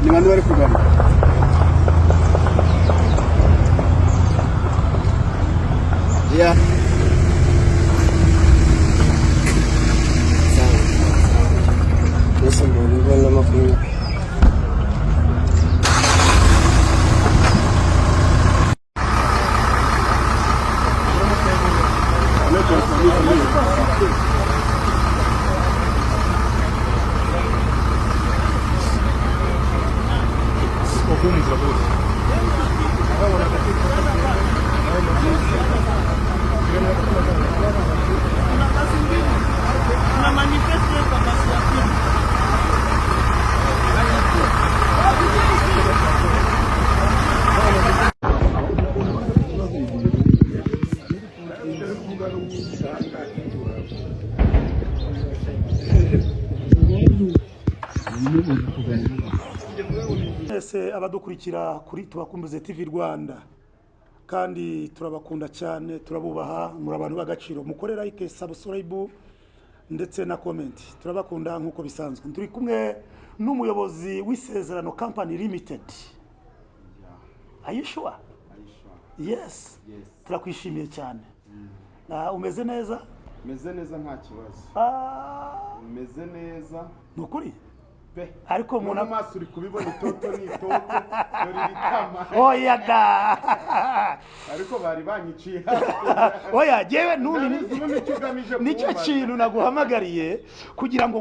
Ni bande bari kurwana? Yeah. Sawa. Mbese mbonye imbunda 20. Mwese abadukurikira kuri Tubakumbuze TV Rwanda, kandi turabakunda cyane, turabubaha, muri abantu b'agaciro. Mukore like, subscribe ndetse na comment, turabakunda nk'uko bisanzwe. Turi kumwe n'umuyobozi w'Isezerano Company Limited. Are you sure? Yes. Turakwishimiye cyane. Umeze neza? Meze neza, nta kibazo. Meze neza. Ni ukuri? Pe. Ariko umuntu mu maso uri kubibona, itoto ni itoto, dore iritama. Oya da! Ariko bari banyiciye. Oya, jewe nuni. Ndabizi ubu nicyo ugamije Nicyo kumbaza. kintu naguhamagariye kugira ngo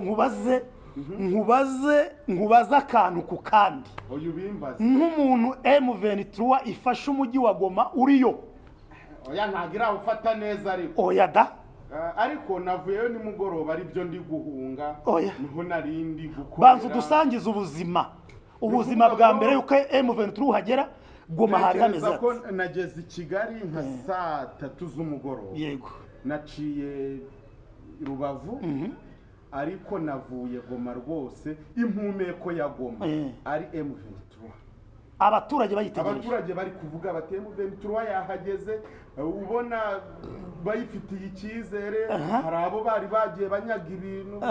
nkubaze akantu ku kandi. Oya, ubimbaze. Nk'umuntu M23 ifashe umujyi wa Goma uriyo. Oya, ntabwo irawufata neza ariko. Oya da! Ariko navuyeyo nimugoroba, aribyo ndi guhunga. Oya. Niho nari ndi gukorera. Banza udusangize ubuzima bwa mbere yuko M23 uhagera, Goma hari hameze Ntekereza ko hate? nageze i Kigali nka saa 3 z'umugoroba. Naciye Rubavu, ariko navuye Goma rwose impumeko ya Goma ari M23. Abaturage bayitegereje. Abaturage bari kuvuga bati M23 yahageze, ubona bayifitiye icyizere. Hari abo bari bagiye banyaga ibintu,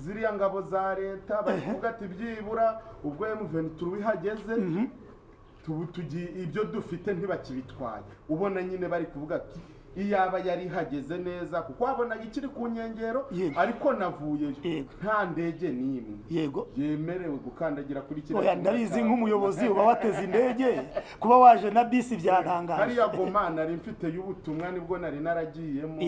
ziriya ngabo za leta, bari kuvuga ati byibura ubwo M23 ihageze, tubu tugiye, ibyo dufite ntibakibitwaye. Ubona nyine bari kuvuga ati iyaba yari ihageze neza, kuko wabonaga ikiri ku nkengero. Ariko navuyeyo nta ndege n'imwe yemerewe gukandagira kuri kiriya Oya, kibuga ndabizi, cya nk'umuyobozi uba wateze indege, kuba waje na bisi byantangaje. Hariya Goma nari mfite y'ubutumwa, nibwo nari naragiyemo.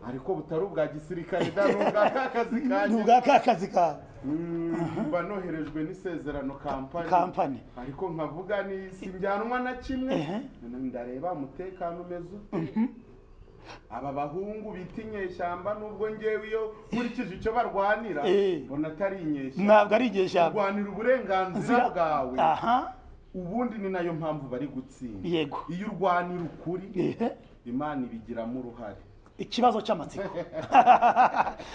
Ariko butari ubwa gisirikare da, ni ubwa ka kazi Ni kanjye. ubwa ka kazi kawe. Mba noherejwe n'Isezerano Kampani. Kampani. Ariko nkavuga ni sinjyanwa na kimwe, ndareba umutekano umeze ute. Aba bahungu bita inyeshyamba, nubwo ngewe iyo nkurikije icyo barwanira mbona atari inyeshyamba. Ntabwo ari inyeshyamba. Kurwanira uburenganzira bwawe. Ubundi ni nayo mpamvu bari gutsinda. Iyo urwanira ukuri, Imana ibigiramo uruhare. Ikibazo cy'amatsiko: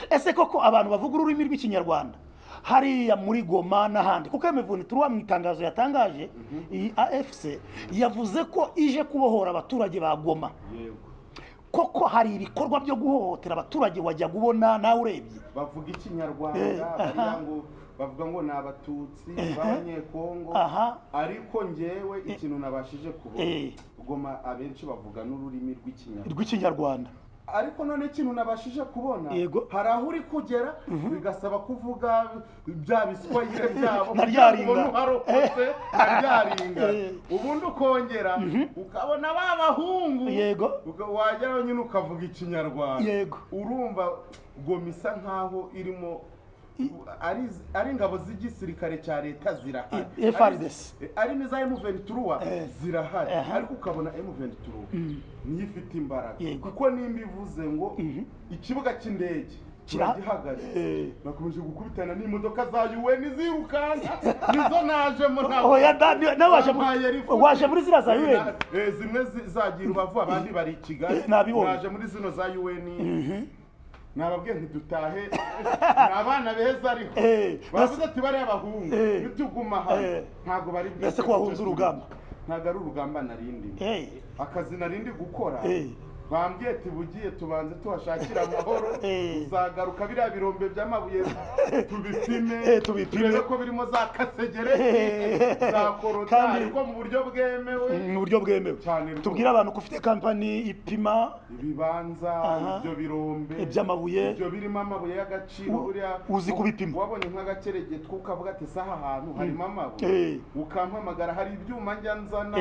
ese koko abantu bavuga ururimi rw'Ikinyarwanda hariya muri Goma n'ahandi, kuko M23 mu itangazo yatangaje, iyi AFC yavuze ko ije kubohora abaturage ba Goma, koko hari ibikorwa byo guhohotera abaturage wajya kubona nawe urebye? Bavuga Ikinyarwanda, bariya ngo bavuga ngo ni Abatutsi b'Abanyekongo. Ariko ngewe ikintu nabashije kubona, Goma abenshi bavuga n'ururimi rw'Ikinyarwanda. Rw'Ikinyarwanda. Ariko none ikintu nabashije kubona, hari aho uri kugera bigasaba kuvuga bya Biswahili byabo Na kugira ngo rya ubone ringa. uharokotse, na rya ringa. Ubundi ukongera ukabona ba bahungu, wageraho nyine ukavuga Ikinyarwanda. Urumva Goma isa nkaho irimo ari ingabo z'igisirikare cya leta zirahari. FARDC. Ari n'iza M23 zirahari. Ariko ukabona M23 niyo ifite imbaraga, kuko nimba ivuze ngo ikibuga cy'indege turagihagaritse, bakomeje gukubitana n'imodoka za UN zirukanka, nizo najemo ntabwo. Oya da, nawe waje Bampaye lift. Waje muri ziriya za UN? Zimwe zagiye Rubavu, abandi bari i Kigali. Nabibonye. Naje muri zino za UN, nababwiye ntidutahe, ni abana beza, ariko bavuze ati bariya bahungu nituguma hano ntabwo bari Ese ko wahunze urugamba? Ntabwo ari urugamba narindi, akazi narindi gukora. Bambwiye ati bugiye tubanze tuhashakire amahoro, uzagaruka biriya birombe by'amabuye tubipime, Tubipime. turebe ko birimo za kasegere, za korota, ariko mu buryo bwemewe. Mu buryo bwemewe. Cyane rwose. Tubwire abantu ko ufite kampani ipima ibibanza, ibyo birombe iby'amabuye. Ibyo birimo amabuye y'agaciro, buriya uzi kubipima. Wabonye nk'agakeregetwa ukavuga ati saha ahantu harimo amabuye, ukampamagara, hari ibyuma njya nzana,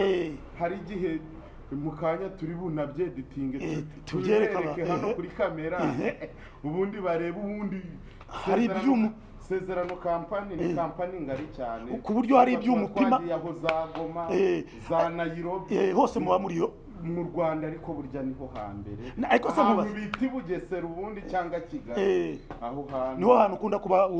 hari igihe mu kanya turi bunabyeditinge, tubyereke tubereke hano kuri kamera, ubundi barebe ubundi. Hari ibyuma. Sezerano kampani ni kampani ngari cyane, Ku buryo hari ibyuma upima. Twagiye aho za Goma, za Nairobi, Hose muba muriyo. Mu Rwanda, ariko burya niho hambere. Ariko se ahantu nkubaze. bita i Bugesera ubundi cyangwa Kigali, aho hantu Niho hantu ukunda kuba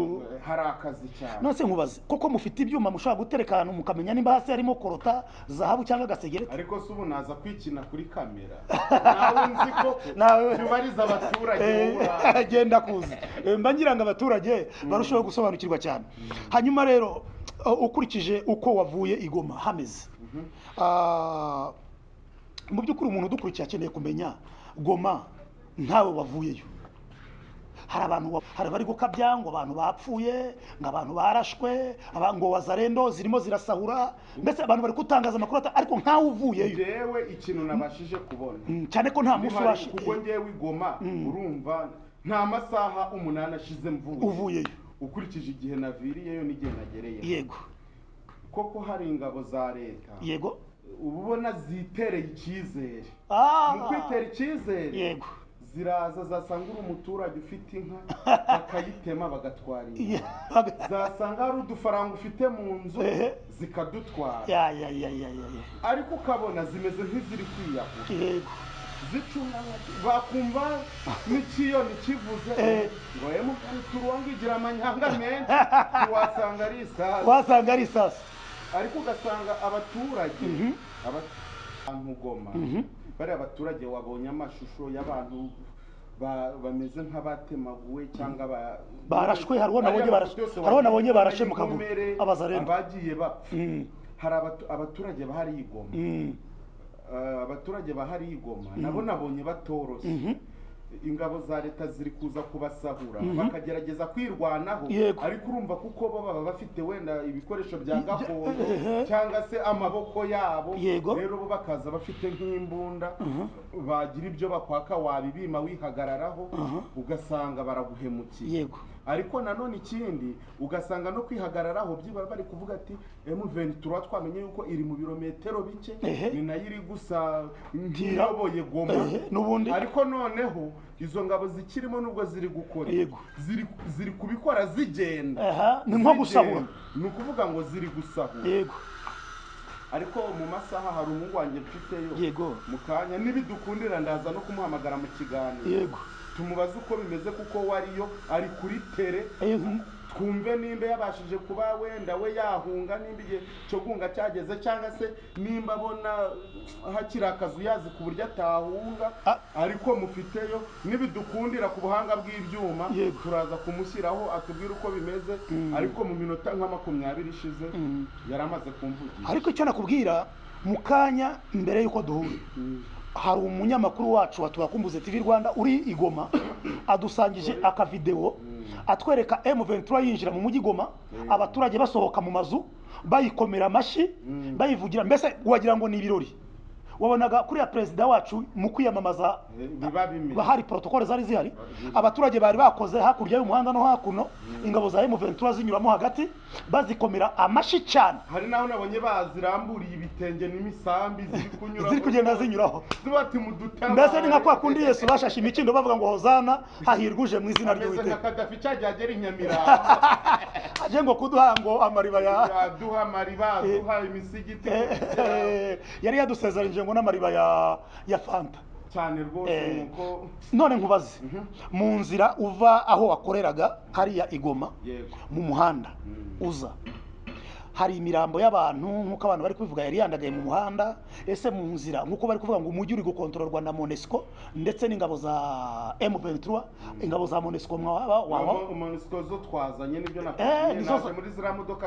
hari akazi cyane. None se nkubaze, koko mufite ibyuma mushobora gutereka ahantu mukamenya nimba hasi harimo korota, zahabu cyangwa agasegereti? Ariko se ubu naza kwikina kuri kamera nawe nzi koko? Tubariza abaturage wowe urazi. Genda kuza. Mba ngira ngo abaturage barusheho gusobanukirwa cyane. Hanyuma rero, ukurikije uko wavuye i Goma hameze, mu by'ukuri umuntu udukurikiye akeneye kumenya Goma ntawe wavuyeyo. Hari abantu hari abari gukabya ngo abantu bapfuye, ngo abantu barashwe, ngo wazarendo zirimo zirasahura, mbese abantu bari gutangaza amakuru ariko nkawe uvuyeyo. Njyewe ikintu nabashije kubona, Cyane ko nta munsi Ndihari, ubasha kuko njyewe i Goma, urumva nta masaha 8 ashize mvuye uvuyeyo. Ukurikije igihe naviriyeyo n'igihe nagereyeyo, koko hari ingabo za leta uba ubona zitereye icyizere. Mu kwitera icyizere, ziraza zasanga uri umuturage ufite inka bakayitema bagatwara inka, zasanga hari udufaranga ufite mu nzu zikadutwara, ya ya ya ya ya ya ariko ukabona zimeze nk'iziri kwiyahura, zicunga bakumva n'ikiyoni kivuze ngo M23 igira amanyanga menshi, ntiwasanga ari isasu. Wasanga ari isasu. Ariko ugasanga abaturage, abantu Goma, bariya abaturage wabonye amashusho y'abantu bameze nk'abatemaguwe cyangwa Barashwe, hari uwo nabonye Ariya barashwe, mafoto yose hari uwo nabonye wagiye barashe mu kaguru, y'inkomere, abazarendo. Abagiye bapfa, hari abaturage bahari i Goma. Abaturage bahari i Goma nabo nabonye batoroshye. Ingabo za leta ziri kuza kubasahura, bakagerageza kwirwanaho, ariko urumva kuko bo baba bafite wenda ibikoresho bya gakondo cyangwa se amaboko yabo, rero bo bakaza bafite nk'imbunda, bagira ibyo bakwaka wabibima wihagararaho, ugasanga baraguhemukiye. Ariko nanone ikindi, ugasanga no kwihagararaho byibura bari kuvuga ati M23 twamenye yuko iri mu birometero bike, ni nayo iri gusa nk'iyoboye Goma. N'ubundi. Ariko noneho izo ngabo zikirimo, nubwo ziri gukora, ziri kubikora zigenda. Aha, ni nko gusahura. Zigenda. Ni ukuvuga ngo ziri gusahura. Ariko mu masaha hari umuhungu wanjye mfiteyo, mu kanya nibidukundira ndaza no kumuhamagara mu kiganiro, tumubaze uko bimeze, kuko wariyo ari kuri terrain, twumve nimba yabashije kuba wenda we yahunga, nimba igihe cyo guhunga cyageze, cyangwa se nimba abona hakiri akazu yazi ku buryo atahunga. Ariko mufiteyo, nibidukundira ku buhanga bw'ibyuma, turaza kumushyiraho atubwire uko bimeze. Ariko mu minota nka 20 ishize yari amaze kumvugisha. Ariko icyo nakubwira, mu kanya mbere y'uko duhura, hari umunyamakuru wacu wa Tubakumbuze TV Rwanda uri i Goma adusangije akavideo atwereka M23 yinjira mu mujyi Goma, abaturage basohoka mu mazu bayikomera amashyi, bayivugira, mbese wagira ngo ni ibirori. Wabonaga kuriya perezida wacu mu kwiyamamaza Biba bimeze. Hari protocole zari zihari, abaturage bari bakoze hakurya y'umuhanda no hakuno, ingabo za M23 zinyuramo hagati bazikomera amashyi cyane. Hari n'aho nabonye baziramburiye ibitenge n'imisambi ziri kunyura, Ziri kugenda zinyuraho. Ziba ati mudutabare. Mbese ni nka kwa kundi Yesu bashashe imikindo bavuga ngo hozana, hahirwa uje mu izina Ameze nka ry'Uwiteka. Kadafi cyagiye agera i Nyamirambo. Aje ngo kuduha ngo amariba ya Yaduha amariba, aduha imisigiti. Yari yadusezeranyije ngo n'amariba ya Fanta. Cyane rwose. Nuko None nkubaze, mu nzira uva aho wakoreraga hariya i Goma, mu muhanda uza, hari imirambo y'abantu nk'uko abantu bari kubivuga yari yandagaye mu muhanda. Ese mu nzira, nk'uko bari kuvuga ngo umujyi uri gukontororwa na MONUSCO ndetse n'ingabo za M23, ingabo za MONUSCO mwaba waba MONUSCO zo twazanye nibyo nakubwiye, Nizo naje muri ziriya modoka.